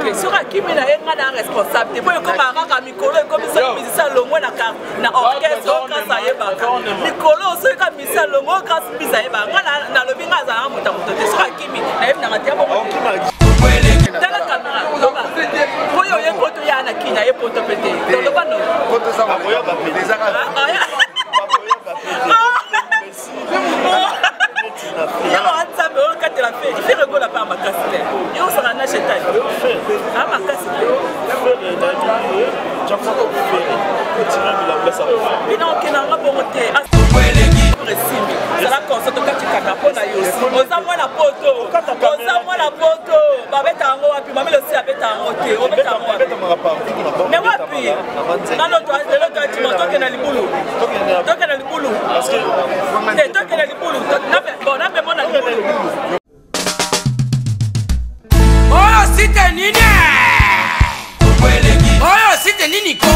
Ok, soki akimi na ye, ngai na responsable te, po ekomaka kaka mikolo ekomi soki musicien alongwe na orchestre oyo Grâce ayebaka mikolo, soki ka musicien alongwe oyo Grâce Mbisi ayebaka. Ngai nalobi, ngai azalaka moto ya moto te. Soki akimi, nayebi nanga te. Bongo tala kamera, loba oyo oye poto ya na kini, aye poto pe te, toloba no. Yango Nzambe oyo katela fe Ferre Gola pa makasi te, yo osaka na shetani a makasi te. Bino okendanga bongo te, esimbi zala conscient, tokati kaka mpo na yo. Oza mwana poto, oza mwana poto, babeta yango wapi? Mamelo si abeta yango te, obeta yango wapi? Me wapi nano lelo toatima, tokenda libulu, tokenda libulu te, tokenda libulu. Bon, namemo na libulu. Oyo site nini? Oyo site nini ko?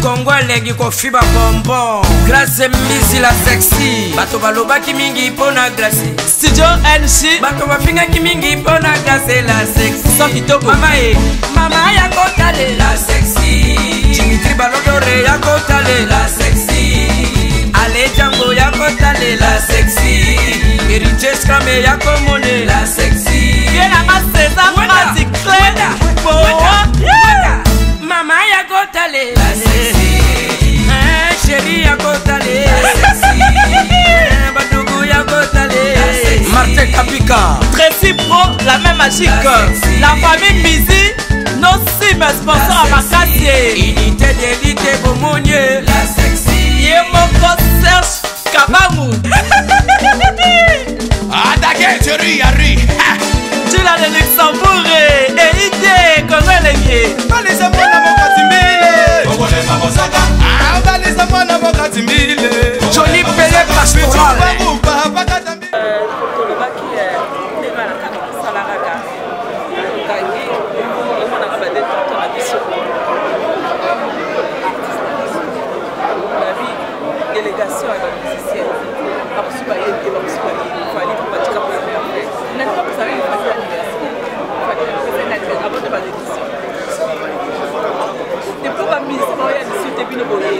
Kongo elengi, kofiba bonbon. Grâce Mbisi la sexy, bato balobaki mingi mpo na Grâce. Studio NC. Bato bafingaki mingi mpo na Grâce la sexy. Sa kitoko. Mama e, mama ya kotalela sexy, Dimitri Balodore ya kotalela sexy, Ale Jango ya kotalela sexy, Héritier Scrame ya komonela sexy. Vie nanga César Masi Clé. Mama ya kotalela sexy, chéri ya kotalela sexy, badugu ya kotalela. Martin Kapika, Tracy Pro, la main magique, la famille Mbizi, nos sim sponsor ya makasi. Unité d'élite, bomonie la sexy. Ye moko Serge Kabangu. Attaquez, chérie, Harry. Tula de Luxembourg, eite Kongo elengi. Balisa mwana mokati mbile. Balisa mwana mokati mbile. Johnny Pele Pastoral. Tolobaki ndenge alakaka mosala kaka okangi, emonaka badétracteur na biso, artiste na biso babi délégation ya bamusicien, bamosusu baye te, bamosusu baye. Fally mpo batika mpona merveille nani bapesaka Fally anniversaire, Fally anniversaire avant de baédition te, mpo bamusicien baoya lisu te. Bino boye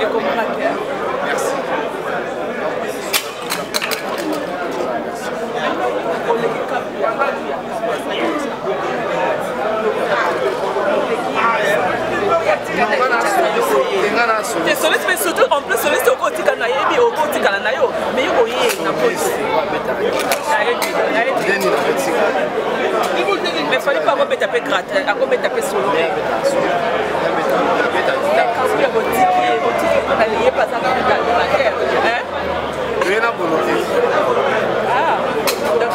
ekomaki. Oleki kapu ya te soliste, mais surtout en plus soliste okotikala, nayebi okotikala na yo, mais yo oye na poto, nayebi, nayebi. Mais Fally mpe akobeta mpe grate, akobeta mpe solo. Kabuya botiki, botiki mpona liye mpe aza kaka animateur. Toye na volonté. Ah, donc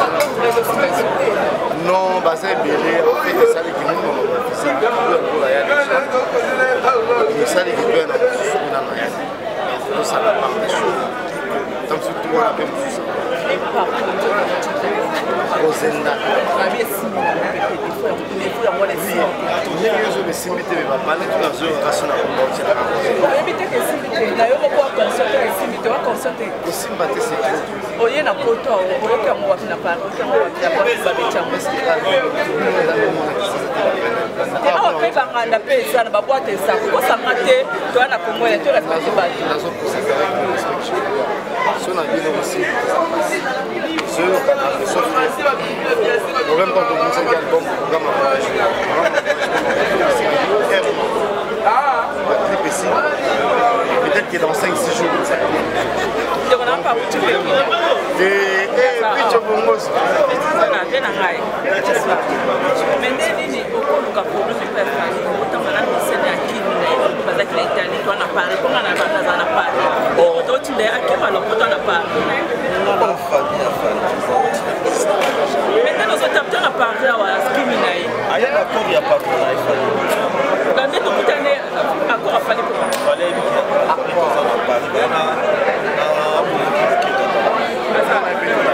non, baza ebele. En fait, esaliki mongo lokola ya déjà, esaliki toya na mosusu kuna na ya tosala part des choses, ta mosusu tu wana mpe mosusu kozenda ndenge nyonso besimbi te. Me bapale tu nazoyoka so na komba otielaka. Oyebi te ke esimbi te na yo moko, waconscient te, esimbi te, waconscient te. Kosimba te, c'est trop. Oye na poto, oyoki yango wapi na Paris? Oyoki yango wapi na Paris? Babeti yango te awa mpe banganda mpe eza na baboite, eza kokosanga te. Toya na Kongo ya to respecte bato. So na bino aussi zoyokana, sauf problème quand tobimisaki album, programme baclip esi, peut-être que dans 5 6 jours. Ndeko na mpa wuti mpe. Picho bongoso. Te na ngai, mais nde nini okoluka problème epa ya Fally? Otanga na misene ya kini na ye, bazalaki na Italie, to na Paris, mpo nga na baza na Paris, totinda ye akima lopoto na Paris. Mais nde nozotapta na Paris awa, kimi na ye. Aya na accord ya patron na ye Fally. Nde tokutane accord a Fally mpo Fally ayebiki toza na Paris, baya na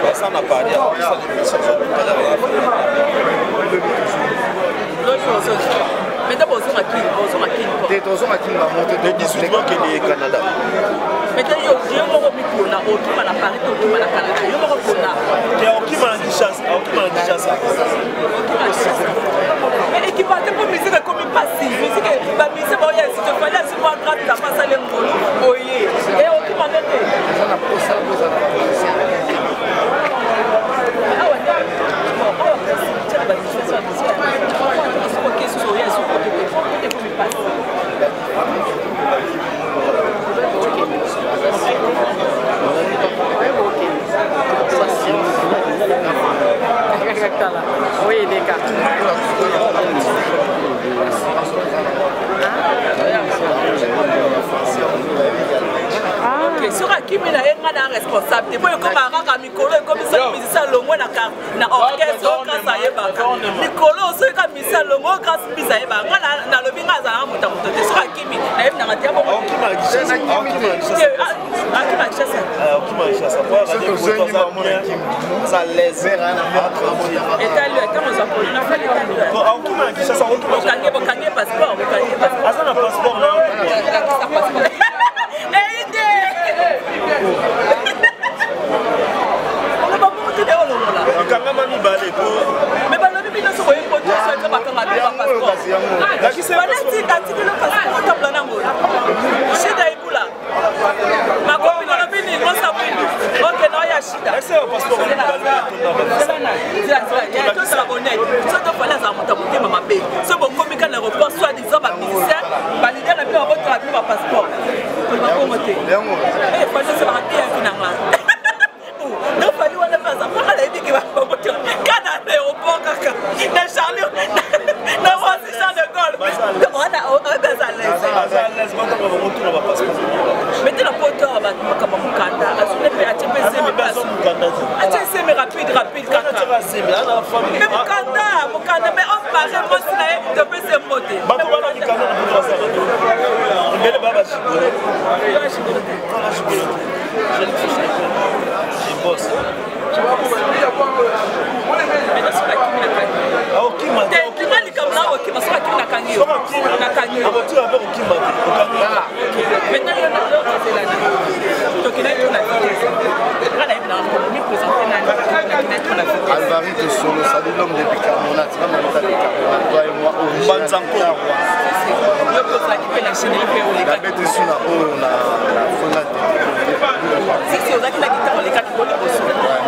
baza na Paris, akosala émission. Lobi ozozwa, mais nde bozonga Kini, bozonga Kini. Te, tozonga Kini bango te. Le 18 bakende Canada. Mais te, yo moko mipona okima na Paris to okima na Canada, yo moko mpona. Te, okima na Kinshasa. na Kinshasa. Mais équipe te mpo musique ekomi mpasi, musique bamusicien baoya esite fali azwi mwa grade kapa asali ngolu boye e okima nde te. Eza na posa kozala na musicien. Awa nde awa tiaka bamusicien, bamusicien soki oke susu oya esu kote te, kote ekomi mpasi. Tala oyo eleka. Ok, soki akimi na ye, nga na responsable te, po ekoma kaka mikolo ekomi soki musicien alongwe na orchestre oyo grâce ayebaka mikolo, soki ka musicien alongwe oyo grâce mbisa ayebaka, nga nalobi nga azalaka moto ya moto te. Soki akimi, nayebi nanga te ya bongo. Akima na Kinshasa. Akima na Kinshasa. Akima na Kinshasa. Akima na Kinshasa. Soki ozongi bango na kimi. Aza l'aise. Etali ntango ozwa polo na fali, etali. Akima na Kinshasa. Bokange, bokange passeport, bokange passeport. Aza na passeport na Lakisa passeport eyinde, oloba bongo te, olongola. Ekangama mibale po. Mais balobi bino so boye poto so eza bakanga bino bapasseport, banatika tikilo passeport otambola nango. Shida ibula makopi nalobi nini mosa mwindu, ok, na oya shida tozala bonete. So tofali azala moto ya motema mabe, so bokomi ka na aéroport, soit disant bamusicien, baleader na bino babotola bino bapasseport, koloba bongo te. Fali osalaka bien vi nanga donc fali wana mpe aza mpaka nayebiki babotola ka na aéroport kaka na Charlie na Roissy Charles de Gaulle wana oyebi aza lese. Mais te na poto awa bato makambo ya mokanda azwi mpe atie mpe zemi, atie zemi rapide rapide kaka, mais mokanda mokanda, mais homme mare mwasi na ye topesi ye mbote. Bato bana mikanda na poto basala ebele, baa bagigolo. Je bosse. Okima. Te, nga likambo na okima, soki akimi nakangi yo, nakangi yo. Akotika mpe kokima te, okangi. Maintenant yo ozelani, tokendaki to na vitesse, nga nayebi nanga mi présente nani, tokendaki to na vitesse. Alvarito Solo, salut l'homme de bicarbonate. Vraiment, l'homme de bicarbonate. Toi et moi, original. Mbanzanko. Yo mpe ozalaki mpe na générique mpe olekaki. Nabeti su na oyo na fona te. Sisi ozalaki na guitare, olekaki ko liboso.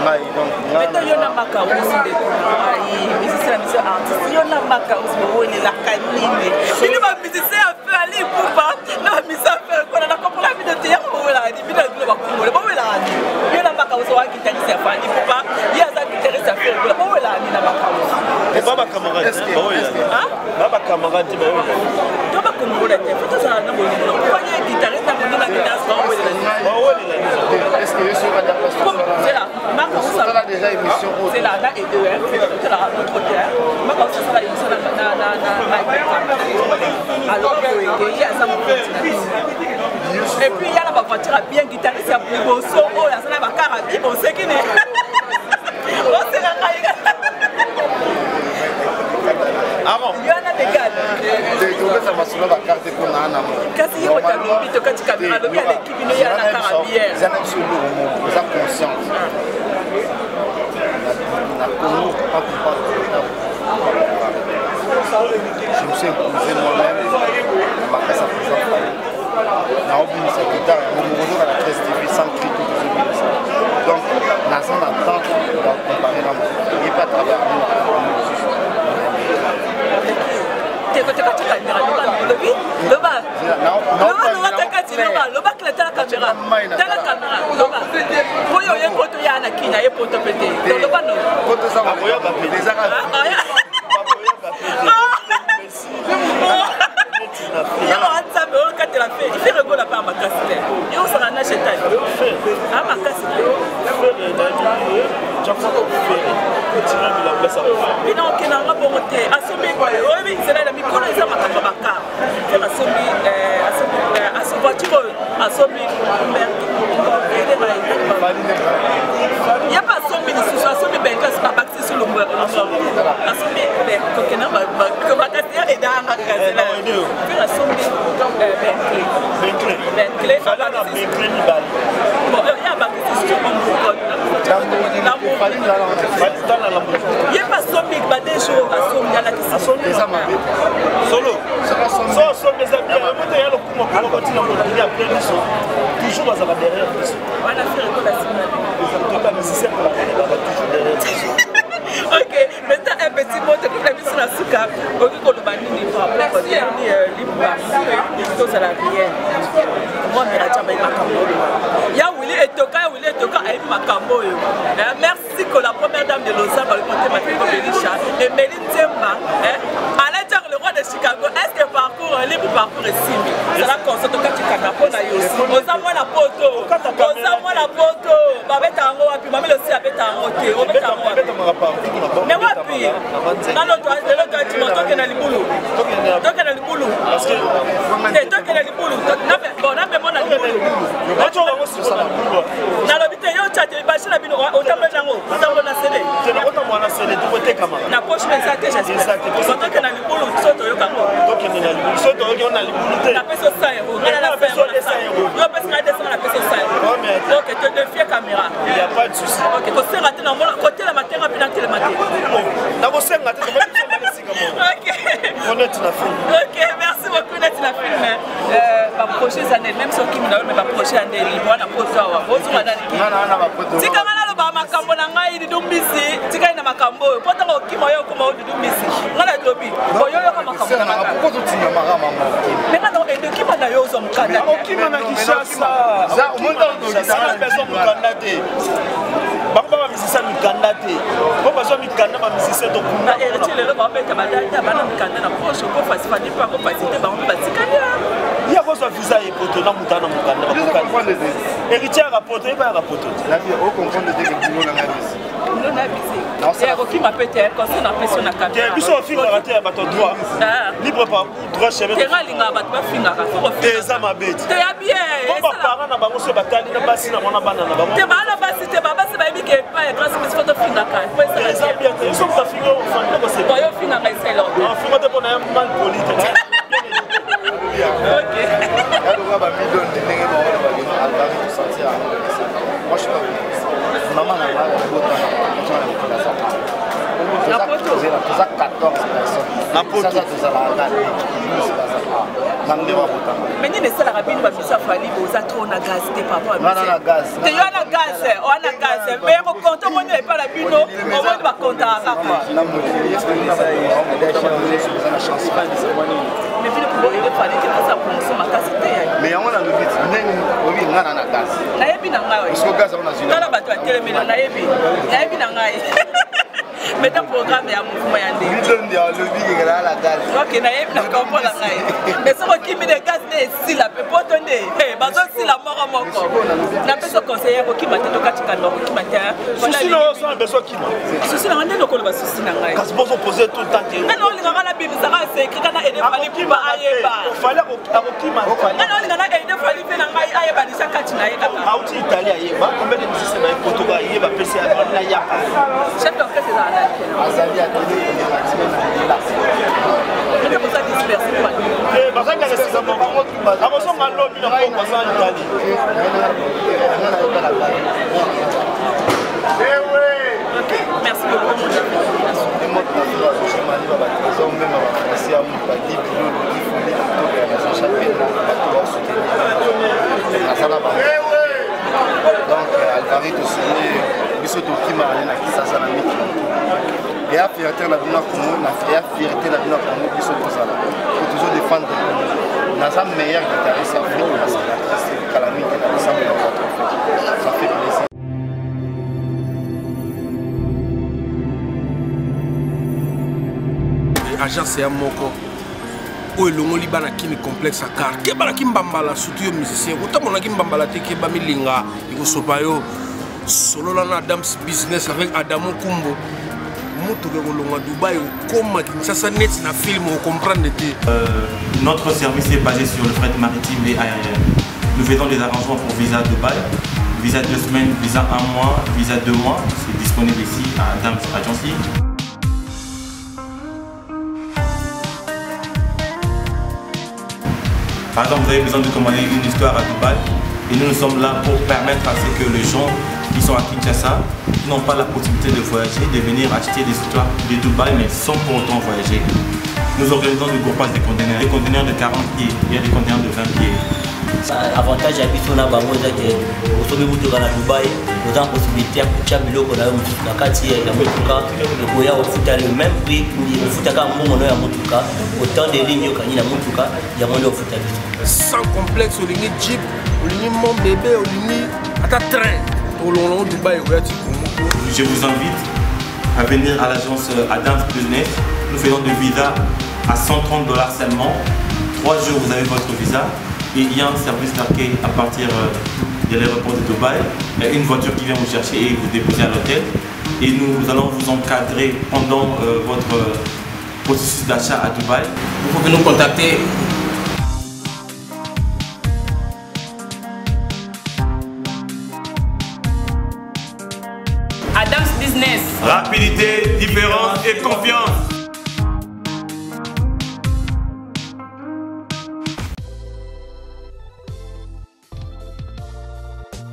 Ngai donc. Maintenant yo na maka osi ndeko ai musicien na biso artiste, yo na maka osi bowelelaka nini? Bino bamusicien ya Fally Ipupa na bamusicien ya Ferre Gola, na comprendre bino te, yango bowelaka nini? Bino na bino bakongole bowelaka nini? Yo na maka osi owa guitariste ya Fally Ipupa, ye aza guitariste ya Ferre Gola, bowelaka nini na maka osi? Ba bacamarade bawelaka, ba bacamarade te bawelaka. To bakongola te, fo tozala na bolingo po ye guitariste na moninga guitariste, bawelela nini? Bawelela nini? Est-ce que yo soki ata Zela maka. Osala déjà émission oyo? Zela na ede tolaka notre terre, maka osasala émission na alors boyeke ye aza mokonzi na biso, et puis ya na bavoiture ya bien, guitariste ya liboso oyo aza na bakara bi boseki ne oseka ngai. Aaron. Yo wana begane. Topesa masolo bakarte mpo na na Kasi ye moto alobi tokati kamera, alobi aleki bino, ye ana kara biere. Eza na biso eloko moko, oza consciente na Congo, quand on parle de l'État, je me suis imposé moi-même na makasi ya président Fally, naobimisa guitare yango moko, ozoka na 13 TV sans cri, tout tozobimisa. Donc naza na temps ya comparer na moto ye mpe à travers yango mosusu. Tekoteka kamera, loba, lobi, loba, loba, loba, takati, loba, loba kila, tala kamera, tala kamera, loba oyo oye poto ya na kina ye poto pe te, donc loba no. Poto eza Akoyaba pe. ezaka. Bakoyaba pe. Yango nzambe oyo katela fe Ferre Gola mpe makasi te, yo osaka na shetani a makasi te. Ferre nayebi jafoka Ferre tira bilamba esa. Bino okendanga bongo te, asombi oyebi nzela na mikolo eza makambo baka Ferre asombi voiture oyo asombi, ye mpe asombi lisusu, asombi benkas, babakisi lisusu lumbu, asombi kokenda bakasi ya edanga kazela Ferre asombi Bentley. Bentley. Fally na Bentley mibale. Bon, ye abakisi lisusu. Fally. Fally tala Lamborghini. Alakisi Eza mabe. Solo. So asombi eza bien. Yango te ya lokumu akoma kotina mokili après biso. Toujours bazalaka derrière biso. Wana Ferre Gola nsima na bino. To ba musicien congolais bazalaka toujours derrière biso. Ok, maintenant un petit mot tokomi na biso na suka. Okoki koloba nini par rapport dernier libre parcours tozala rien. Moi Miracha bayebi makambo oyo. Ya Willy Etoka, ya Willy Etoka ayebi makambo oyo. Merci que la première dame de Lausanne balobi motema te kobelisha Emeli Nzemba, Alain Diak le roi de Chicago. Est-ce que parcours libre parcours esimbi? Zala constant tokati kaka mpo na yo. Oza mwana poto. Oza mwana poto. Babeta yango wapi? Mami Losi abeta yango te. Obeta yango wapi? Mais wapi? Nano lelo toatima tokende na libulu. Tokende na libulu. Te tokende na libulu. Bon, namema na libulu. Nalobi te yo tya te basi na bino otambola nango otambola na sele. Otambola na sele tokotekama. Na poche mpe eza te j'espère. Tokende na libulu so toyoka yango. Tokende na libulu so toyoki yango na libulu te. Napesi yo 100 euros. Ngai na 100 euros. Yo opesi ngai 200 napesi yo 100 euros. Ok, te défier caméra. Il y a pas de souci. Ok, kosenga te na mona kotelema te nga mpe natelema te. Nakosenga te tokotelema esika moko. Ok. Neti na film. Ok, merci beaucoup neti na film. Baprojet eza nde même soki na yo me baprojet ya nde libo wana poto awa ozonga nani tika nga naloba makambo na ngai didumbisi tikali na makambo oyo mpo ntango okima yo okoma o didumbisi nga nalobi oyoyoka makambo na nga me nga na edokima na yo ozwa mokanda okima na Kinshasa mokanda te bango ba bamisisa mikanda te po bazwa mikanda bamisise tokunda héritier lelo babeta badata bana mikanda na poche okofasifani mpe akofasite bango mpe batikali ye akozwa visa ye poto na moto ana mokanda héritier yaka poto ye bayaka poto te kokima mpe te conseil na pesi na kamera biso ofingaka te ya bato droit libre par droit chemin te nga alingaka bato bafingaka te eza mabe te ya bien po baparent na bango so batali na basi na mwana bana na bango te bana basi te babasi bayebi ke epai ya grâce misi foto fingaka po eza bien te so moto afingi ofandi koseka yo fingaka eselo afinga te mpo na ye mal poli te. Ok. Moi, je suis pas maman na ngai toza 14 personnes tozalaka na nde babotama. Mais nini esalaka bino bamisa Fally boza trop na gaz te papa? Na gaz. Te yo na gaz, oa na gaz mais kokonte omoni epai na bino omoni bakontaka kaka. Na mokili eza na chance. Mais bino boyede Fally te kasa promotion makasi te. Mais yango nalobi ndenge oyebi nga na gaz. Nayebi na ngai. Parce que gaz yango nazwi. Tala bato atelemeli nayebi nayebi na ngai meta programme ya mouvement ya ndenge. Bidondi alobi kekela na gaz. Ok, nayebi na kompo na ngai mais soki okimi de gaz nde esila mpe poto nde bazosila moko moko. Napesa conseil ya kokima te tokatikanda kokima te. Susi na oyo osala beso okima. Susi na ngai nde lokolo basusi na ngai. Kasi bozopose tout le temps te. Ngai naolingaka nabimisaka secret kana ede Fally Pupa ayeba. Fally akokima. Ngai naolinga na ede Fally mpe na ngai ayeba déjà kati na ye kaka. Auti Italie ayeba combien de musiciens baye kotoka ayeba pesi na yaka. Chef d'orchestre ezala nani? Azali atele Ete boza disperse kwa. Bazalaki esika moko akozonga lobi na poko aza Italie. Ok, merci beaucoup. Donc Alvari tosili biso tokimaka na Kisasa na mikili eya fierté na bino ya Congo na eya fierté na bino ya Congo biso tozala po tozodefendre Congo. Naza meilleur guitariste Afrique na kala mingi na décembre na trophée, ça fait plaisir. Agence ya moko oyo elongoli bana kini complexe akar ke balaki mbambala surtout yo musicien otambolaki mbambala te ke bamilinga ekosopa yo solola na Adams Business avec Adamo Kumbo motuka ekolonga Dubai okoma Kinshasa neti na film ocomprendre te. Notre service est basé sur le fret maritime et aérien. Nous faisons des arrangements pour visa Dubaï, visa 2 semaines, visa un mois, visa 2 mois. C'est disponible ici à Adams Agency. Par exemple, vous avez besoin de commander une histoire à Dubaï et nous, nous sommes là pour permettre à ce que les gens qui sont à Kinshasa, qui n'ont pas la possibilité de voyager, de venir acheter des histoires de Dubaï, mais sans pour autant voyager. Nous organisons du groupage des conteneurs, des conteneurs de 40 pieds, il y a des conteneurs de 20 pieds. Avantage ya biso na bango eza ke osombi motuka na Dubai, oza na possibilité ya kotya biloko na yo mosusu na kati ya motuka, okoya ofuta le même prix, ofuta kaka mbongo no ya motuka, autant de ligne okangi na motuka yango nde ofuta biso. Sans complexe, olingi jeep, olingi mon bébé, olingi ata train, tolongo Dubai okoya ti Congo. Je vous invite à venir à l'agence Adams Business. Nous faisons des visas à 130 $ seulement. 3 jours, vous avez votre visa. Et il y a un service d'accueil à partir de l'aéroport de Dubaï. Il y a une voiture qui vient vous chercher et vous déposer à l'hôtel. Et nous allons vous encadrer pendant votre processus d'achat à Dubaï. Vous pouvez nous contacter. Adams Business. Rapidité, différence et confiance.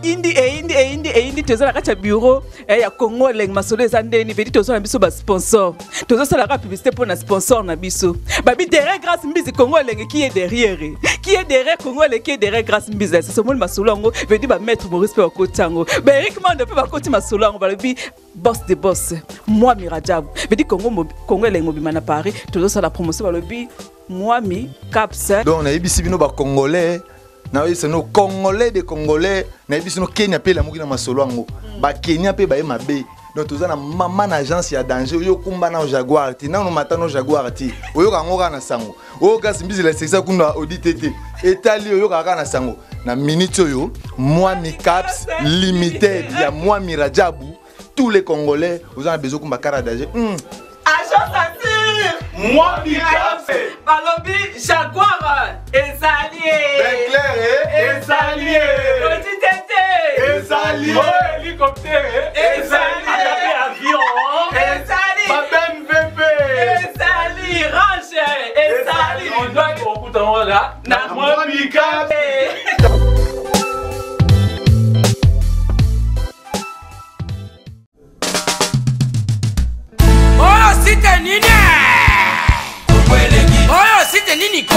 Indi eyindi eyindi eyindi toza na kati ya bureau ya Congo Elengi masolo eza ndeni vedi toza na biso ba sponsor, tozosalaka publicité mpo na sponsor na biso babi derrière Grâce Mbizi Congo Elengi qui est derrière, qui est derrière Congo Elengi, qui est derrière Grâce Mbizi. Sasa omoni masolo yango vedi ba maître Maurice mpe bakoti yango, ba Eric Mando mpe bakoti masolo yango, balobi boss de boss Mwami Rajabu vedi Congo Congo Elengi mobima na Paris tozosala promotion balobi Mwami Caps. Donc nayebisi bino ba Congolais, nayebisi bino Congolais de Congolais, nayebisi bino Kenya pe lamuki na masolo yango. Ba Kenya pe baye mabe. Donc toza na mama na agence ya danger, oyo kumba na Jaguar ti, nanu mata no Jaguar ti. Oyo ka ngoka na sango. Oyo kasi Mbizi la sexa kuna audit te. Etali oyo ka na sango. Na minute oyo, Mwami Caps Limited ya Mwami Rajabu, tous les Congolais, vous avez besoin kumba kara danger. Agence assure. Mwami Caps. Balobi Jaguar ezali. Ben clair ezali. Audit te. Ezali. Oh hélicoptère ezali. Avion ezali. Ba MVP ezali. Range ezali. On doit okuta là na Mwami Caps. Oh site nini? Oh site nini ko?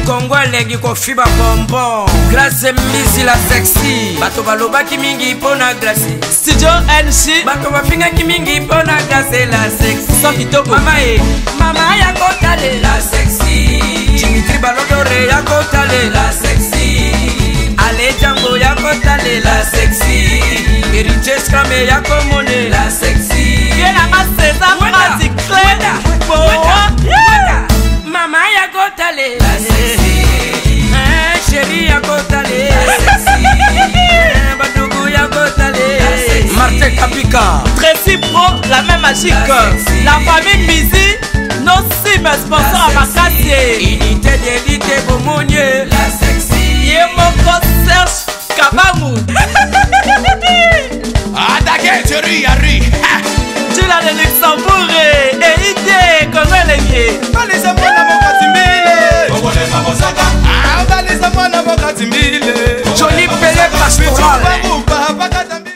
Congo elengi kofiba bonbon. Grâce Mbizi la sexy. Bato balobaki mingi mpona Grâce. Studio NC. Bato bafingaki mingi mpona Grâce la sexy. Sans kitoko. Mama e, mama ya kotalela sexy. Dimitri Balodore ya kotalela sexy. Ale Django ya kotalela sexy. Héritier Scrame ya komonela sexy. Ye na nga César Mati Clé. Mama ya kotalela sexy. Chéri ya kotalela sexy. Badugu ya kotalela sexy. Martin Kapika. Tracy Pro, la même magique. La famille Mbizi, nos sim sponsor à Makassi. Unité d'élite bomonie. La sexy. Ye moko Serge Kabangu. Attaquez, chéri, Harry. Tu l'as de Luxembourg et idée Congo Elengi. Balisa mwana mokati mbile. Okolema kosaka. Ah, balisa mwana mokati mbile.